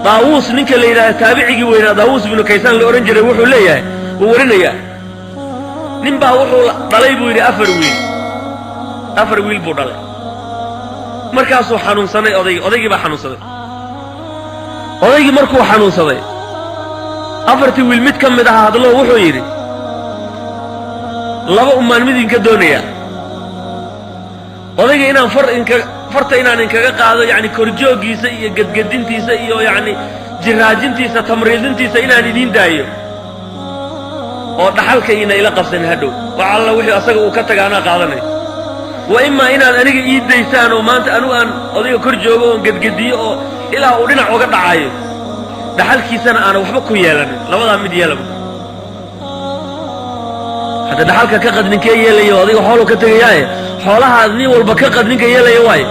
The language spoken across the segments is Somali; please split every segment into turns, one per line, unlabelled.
Daawuus ninka la yidhahda, taabicigii weynaa, Daawuus binu Kaysaan la odhan jiray, wuxuu leeyahay, wuu warinayaa, nin baa wuxuu dhalay buu yidhi 4 wiil. 4 wiil buu dhalay. Markaasuu xanuunsanay odaygi. Odaygii baa xanuunsaday. Odaygii markuu xanuunsaday, afartii wiil mid ka mid aha hadlo, wuxuu yidhi: "Laba umaan mid idinka doonayaa: odayga inaan far inka farta inaan inkaga qaado, yacni korjooggiisa iyo gedgedintiisa iyo yacni jiraajintiisa, tamriidintiisa inaan idiin daayo, oo dhaxalka ina ila qabsanin hadhow, wax alla wixii asaga uu ka taga anaa qaadanayo, wa imaa inaad aniga ii daysaan oo maanta anigu aan odayga kor joogo oon gedgediyo oo ilaa uu dhinac uga dhacayo, dhaxalkiisana aanan waxba ku yeelanin. Labadaa mid yeelaba." Hadda dhaxalka ka qad ninkee yeelayo? Adiga xooluu ka tegayaaye, xoolahaad nin walba ka qad ninka yeelaya waaye.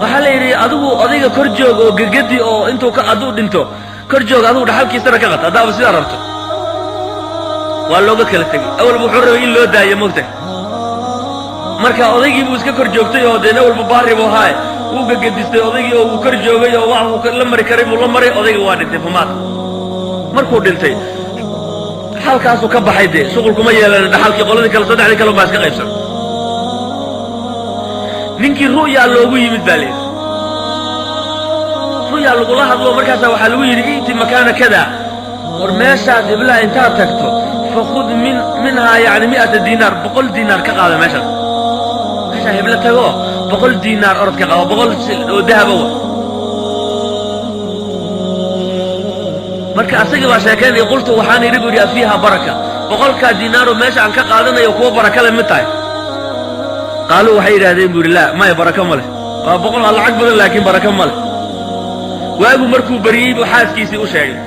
Waxaa la yidhi: "Adigu odayga kor joog oo gegedi, oo intuu ka hadduu dhinto kor joog, adigu dhaxalkiisana ka qad haddaaba sidaa rabto." Waa looga kala tegey. Awalba wuxuu rabay in loo daayo, mogtahay. Marka odaygii buu iska kor joogtay, oo dee awalba baari buu ahaaye, wuu gegedistay odaygii oo wuu kor joogay, oo wax uu la mari karay buu la maray. Odaygii waa dhintay. فمات. Markuu dhintay, halkaasuu ka baxay. Dee shuqulkuma yeelan dhaxalkii. Qoladii kale, saddexdii kale baa iska qaybsan. Ninkii ru'yaa loogu yimid baa layidhi, ru'yaa lagula hadlo. Markaasaa waxaa lagu yidhi: "ائت مكان كذا", war meeshaas iblaha intaad tagto, "فخذ منها yani 100 دينار", 100 diinaar ka qaada meeshaas. Meeshaa hebla tago, 100 diinaar orod ka qaado, 100 oo dahaba wa. Marka asagii baa sheekaynaya. قلت waxaan idhi, bu yidhi, "أفيها بركة?" 100-kaa diinaaroo meesha aan ka qaadanayo kuwa baraka le mid tahay? قالوا waxay yidhahdeen, bu yidhi, "لا", maya, baraka ma leh. Waa 100, waa lacag badan, laakiin baraka ma leh. Waagu markuu beriyey buu xaaskiisii u sheegay: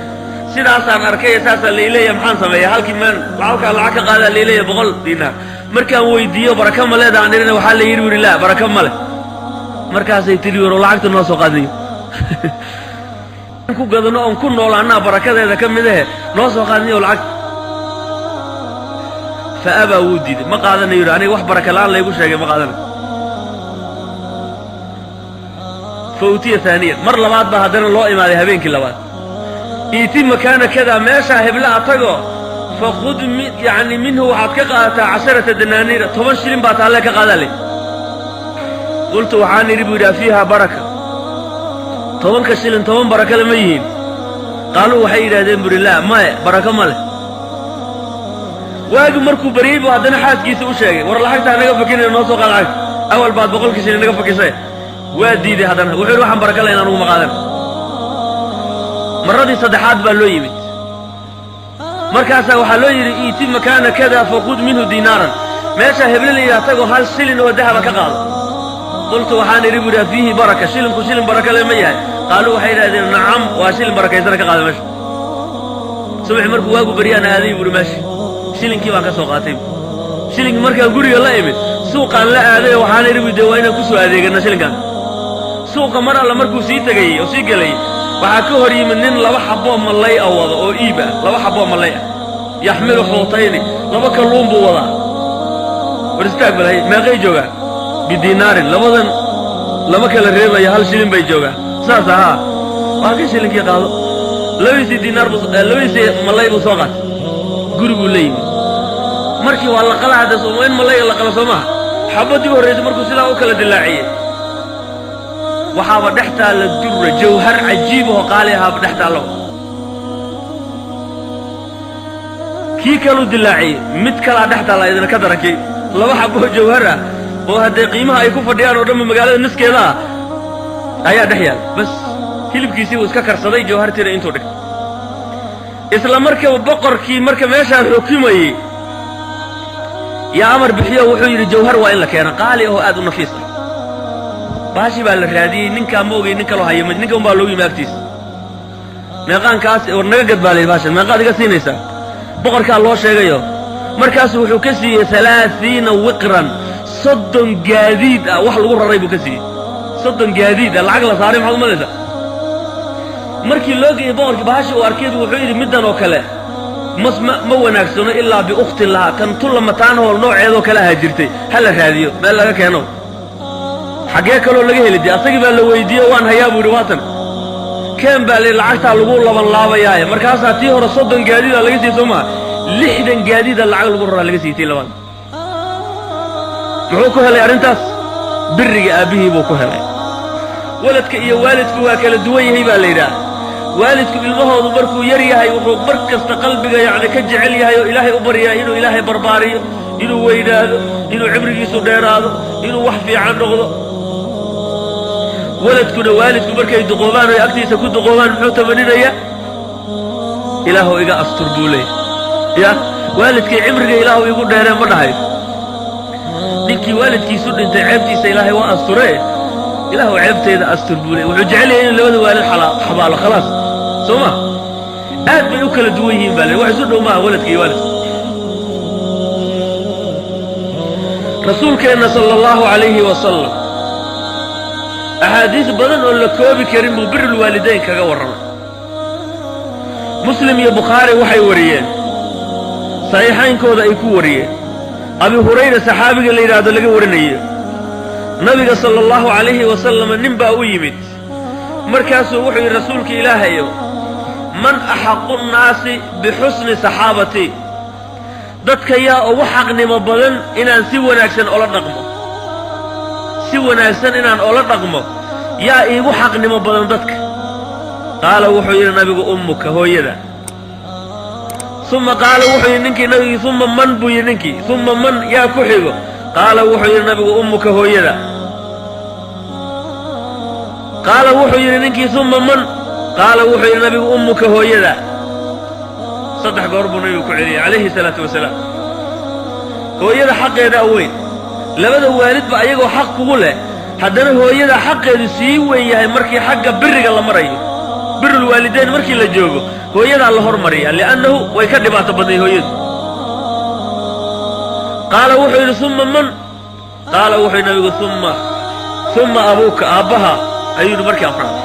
"Sidaasaan arkay, saasaa layleeya, maxaan sameeya? Halkii maan halkaa lacag ka qaadaa layleeya, 100 diinaar. Markaan weydiiyo baraka ma leeda aan idhina, waxaa la yidhi," bu yidhi, "laa, baraka ma leh." Markaasay tiri: "Waro lacagta noo soo qaadnayo ku gadano oon ku noolaanaa, barakadeeda ka mid ahe, noo soo qaadnayo lacagta." فأبى, wuu diiday, "Ma qaadanayo," yidhi, "aniga wax baraka la'aan laygu sheegay ma qaadanayo." فأتي ثانيا, mar labaad baa haddana loo imaaday, habeenkii labaad. "ائت مكان كذا", meeshaa heblaha tago, "فخذ yani منه", waxaad ka qaadataa "10 دنانير", 10 shilin baa taalle ka qaadaa le. قلت waxaan idhi, buu yidhi, "أفيها بركة?" 10-ka shilin 10 baraka le ma yihiin? قالوا waxay yidhahdeen, buri, "لا", maye, barako ma leh. Waagi markuu baryey buu haddana xaaskiisa u sheegay: "War lacagtaa naga fakinaya, noo soo qaad lacagta, awal baad 100-kii shilin naga fakisay." Waa diiday haddana, wuxuu yidhi: "Waxaan baraka lahayn anugu ma qaadan." Maradii saddexaad baa loo yimid. Markaasaa waxaa loo yidhi: "ائت مكان كذا فخذ منه دينارا", meesha heble la yidhaha tagoo hal shilin oo dahaba ka qaado. قلت waxaan idhi, bu yidhi, "فيه بركة?" Shilinku shilin baraka le ma yahay? قالوا waxay yidhahdeen: "نعم", waa shilin barakaysana, ka qaada meesha. Subaxi markuu waagu baryaan aaday, buuri, meesha shilinkii baan ka soo qaatay. Shilinkii markaan guriga la imid, suuqaan la aaday. Waxaan idhi, bu, dee waa inaan kusoo adeegana shilinkan. Suuqa mar alla markuu sii tegayey oo sii gelayay, waxaa ka hor yimid nin laba xaboo mallay ah wado oo iib ah, laba xaboo mallay ah. يحمل حوتين, laba kalluun buu wadaa. "War istaag balhay, meeqay joogaan?" "بدينار", labadan lama kala reebaya, hal shilin bay joogaan. Saas ahaa, waa ka shilinkii qaado. Labadiisii diinaar buu, labadiisii mallay buu soo qaatay, guriguu la yimid. Markii waa la qala hadda, in mallayga la qala soo maha? Xabaddii u horraysay markuu sidaa u kala dilaaciyey, waxaaba dhex taalla durra, jawhar cajiib oo qaali ahaaba dhex taallo. Kii kaluu dilaaciyey, mid kalaa dhex taalla, idina ka darankay, laba xaboo jawhar ah oo haddee qiimaha ay ku fadhiyaan oo dhanba magaalada niskeeda ah ayaa dhex yaal. Bas, hilibkiisii buu iska karsaday, jawhartiina intuu dhigtay. Isla markiiba boqorkii marka meeshaan xukumayey yaa amar bixiyo, wuxuu yidhi: "Jawhar waa in la keeno qaali oo aad u nafiis ah." Baashi baa la raadiyey. Ninkaa ma ogey, nin kaloo haya, ninka un baa loogu yimi agtiisa. "Meeqaankaas war naga gad," baa la yidhi, "baashan meeqaad iga siinaysaa?" Boqorkaa loo sheegayo. Markaasuu wuxuu ka siiyey 30 وقرا, 30 gaadiid ah wax lagu raray buu ka siiyey. 30 gaadiid ah lacag la saaray, maxaad umalaysaa? Markii loo geeyey boqorkii bahashi uu arkay, bu wuxuu yidhi: "Middan oo kale mas ma wanaagsano ilaa بأخت لها, tan tulla mataanhool nooceedoo kale ahaa jirtay, ha la raadiyo meel laga keeno." Xaggee kaloo laga heli dee? Asagii baa la weydiiyo. "Waan hayaa," buu yidhi, "waatan." Keen baa la lacagtaa lagu laban laabayaaye. Markaasaa tii hore 30 gaadiida laga siiyey, soo maa? 60 gaadiida lacag lagu raraa laga siiyey tii labaad. Muxuu ku helay arrintaas? Biriga aabbihii buu ku helay. Waladka iyo waalidku waa kala duwan yahay baa la yidhaah. Waalidku ilmahoodu markuu yar yahay wuxuu mar kasta qalbiga yacni ka jecel yahay oo Ilaahay u baryaa inuu Ilaahay barbaariyo, inuu weynaado, inuu cimrigiisu dheeraado, inuu wax fiican noqdo. Waladkuna waalidku markay duqoobaan oy agtiisa ku duqoobaan, muxuu tamaninayaa? "Ilaahu iga astur," buu leeyahy. Ya waalidkay cimriga Ilaahu igu dheeree ma dhahayo. Ninkii waalidkiisu dhintay ceebtiisa Ilaahay waa asturee, "Ilaahu ceebtayda astur," buu leey. Wuxuu jecel yahay inuu labada waalid xabaalo, khalaas, soo ma? Aad bay u kala duwan yihiin baa le, wax isu dhow maaha waladka iyo waalidka. Rasuulkeenna sala allahu calayhi wasalam axaadiis badan oon la koobi karin buu birulwaalidayn kaga warramay. Muslim iyo Bukhaari waxay wariyeen, saxiixaynkooda ay ku wariyeen, Abi Hurayra saxaabiga la yidhaahdo laga warinayo, nabiga sala allahu calayhi wasalam nin baa u yimid. Markaasuu wuxuu yidhi: "Rasuulka Ilaahayow, man axaqu nnaasi bixusni saxaabatii? Dadka yaa ugu xaqnimo badan inaan si wanaagsan ola dhaqmo? Si wanaagsan inaan ola dhaqmo yaa iigu xaqnimo badan dadka?" Qaala, wuxuu yidhi nabigu: "Ummuka, hooyada." Uma qaala, wuxuu yidhi ninkii nabigii: "Uma man?" buu yidhi ninkii. "Uma man? Yaa ku xigo?" Qaala, wuxuu yidhi nabigu: "Ummuka, hooyada." Qaala, wuxuu yidhi ninkii: "Uma man?" Qaala, wuxuu yidhi nabigu: "Ummuka, hooyada." Saddex goor buu nabigu ku celiyey calayhi salaatu wasalaam. Hooyada xaqeeda weyn. Labada waalidba ayagoo xaq kugu leh, haddana hooyada xaqeedu sii weyn yahay markii xagga biriga la marayo. Birul waalidayn markii la joogo, hooyadaa la hormariyaa, li'annahu way ka dhibaato badnay hooyadu. Qaala, wuxuu yidhi: "Uma man?" Qaala, wuxuu yidhi nabigu: Uma abuuka, aabbaha," ayuu yidhi markii afraad.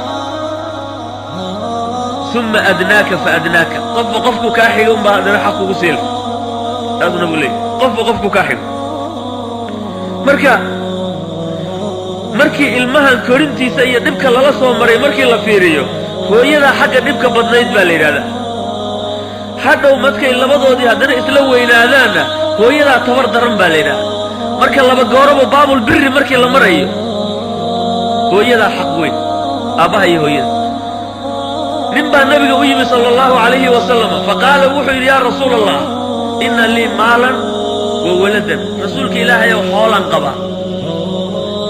Uma adnaaka fa adnaaka. Qofba qofku kaa xigo unbaa haddana xaq kugu siila. Saasuu nabigu leeyay, qofba qofku kaa xigo. Marka markii ilmahan korintiisa iyo dhibka lala soo maray markii la fiiriyo, hooyadaa xagga dhibka badnayd baa la yidhahdaa. Hadhow markay labadoodii haddana isla weynaadaanna, hooyadaa tabar daran baa la yidhahdaa. Marka laba gooroba baabul birri markii la marayo, hooyadaa xaq weyn, aabbaha iyo hooyada. Nin baa nabiga u yimi sala allahu calayhi wasalama. Faqaala, wuxuu yidhi: "Yaa rasuula Allah, inna lii maalan wa waladan." Rasuulka Ilaahayow, xoolaan qabaa,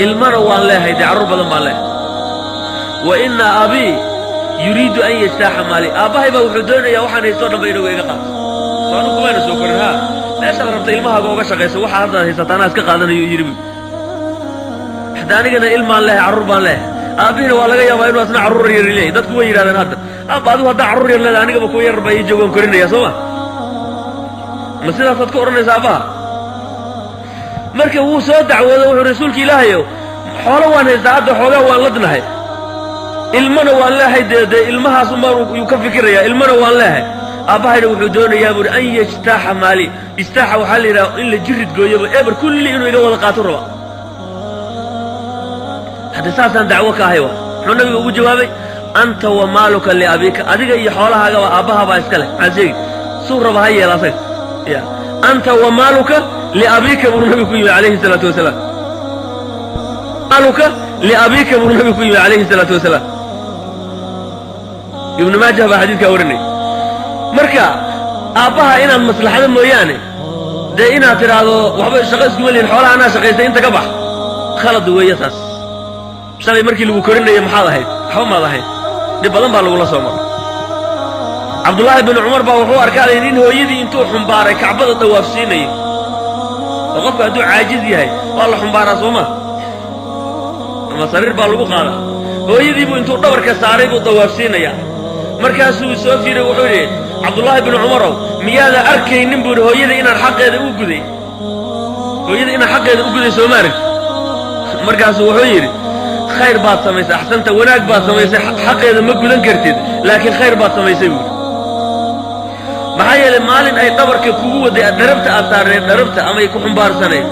ilmana waan leehay, dee carruur badan baan leehay. "Wa inna abii yuriidu an yajtaaxa maali." Aabbahay baa wuxuu doonayaa waxaan haystoo dhan ba inagu iga qaato. Soo anu kumayna soo korin? Haa, meeshaad rabta ilmahaaga oga shaqayso, waxaa haddaad haysataa anaa iska qaadanayo, yidhi bu. Hadda anigana ilmaan leehay, carruur baan leehay. Aabbihina waa laga yaabaa inuu asna carruur yar leeyahy. Dadku way yidhahdeen hadda: "Aabba, adigu haddaa carruur yar leedahay, anigaba kuwa yar baa ii joogaan, korinaya." Soo ma? Ma sidaasaad ku odhanaysa aabbaha? Marka wuu soo dacwoodo, wuxuu: "Rasuulka Ilaahayow, xoolo waan haystaa hadda, xoogaa waan ladnahay, ilmana waan leehay." Dee ilmahaas unbaan yuu ka fikirayaa. "Ilmana waan leehay, aabbahayna wuxuu doonayaa," buuri, "an yajtaaxa maali." Ijtaaxa waxaa la yidhaha in la jirid gooyoba, eber kulli inuu iga wada qaato raba. Hadda saasaan dacwo ka ahay. Wa muxuu nabiga ugu jawaabay? "Anta wa maaluka liabiika." Adiga iyo xoolahaagaba aabbahabaa iska leh. Maxaad sheegi? Suu raba ha yeela asaga. Ya "anta wa maaluka liabiika," buu nabigu ku yimi calayhi salaatu wasalaam. "Maaluka liabiika," buu nabigu ku yimi calayhi salaatu wasalaam. Ibnu Maajah baa xadiidkaa warinay. Marka aabbaha inaad maslaxdo mooyaane, dee inaad tidhaahdo waxba shaqo iskuma lihin, xoolaha anaa shaqaystay, inta ka bax, khalad weeye taas. Shalay markii lagu korinaya maxaad ahayd? Waxba maad ahayd. Dhib badan baa lagula soo maray. Cabdullaahi bin Cumar baa wuxuu arkaaday nin hooyadii intuu xumbaaray Kacbada dawaafsiinayo. Oo qofku hadduu caajiz yahay waa la xumbaaraa, soo ma? Ama sariir baa lagu qaadaa. Hooyadiibuu intuu dhabarka saaray buu dawaafsiinayaa. Markaasuu soo fiiray, wuxuu yidhi: "Cabdullaahi bin Cumarow, miyaada arkaynin," buu yidhi, "hooyada inaan xaqeeda u guday? Hooyada inaan xaqeeda u guday, sooma arag?" Markaasuu wuxuu yidhi: "Khayr baad samaysay, axsanta, wanaag baad samaysay. Xaqeeda ma gudan kartid, laakiin khayr baad samaysay," buuri. "Maxaa yeelay maalin ay dhabarka kugu waday, dharabta aad saarneed dharabta ama ay ku xumbaarsaneyd,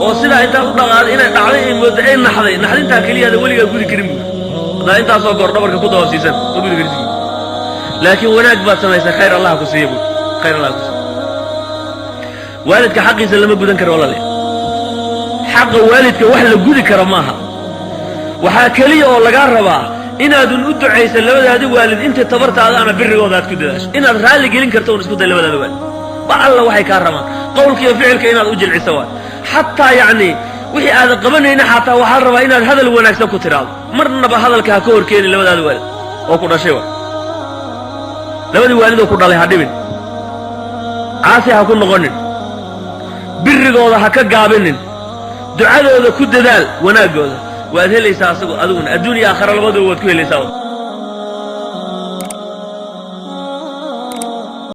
oo sidaa intaad u dhaqaaday inay dhacday ay moodda, ay naxday, naxdintaa keliyaada weligaa gudi karin," buuri. Haddaa intaasoo goor dhabarka ku dawafsiisan, ma gudi kartid. Laakiin wanaag baad samaysay, khayr Allah ku siiya buuri, khayr Allah ku siiya. Waalidka xaqiisa lama gudan karo, walaalayaal. Xaqa waalidka wax la gudi karo maaha. Waxaa keliya oo lagaa rabaa inaadun u ducaysa labadaadi waalid intii tabartaada ana, birrigooda aad ku dadaasho, inaad raalli gelin karto un isku day labadaada waalid. Wax alla waxay kaa rabaan, qowlka iyo ficilka inaad u jilciso waay. Xataa yacni wixii aadan qabanayna, xataa waxaa la rabaa inaad hadal wanaagsan ku tidhaahdo. Marnaba hadalka ha ka hor keenin labadaada waalid oo ku dhashay waay. Labadii waalid oo ku dhalay ha dhibin, caasi ha ku noqonin, birrigooda ha ka gaabinin, ducadooda ku dadaal, wanaaggooda waad helaysaa asago adiguna adduun iyo aakhara labadaba waad ku helaysaa.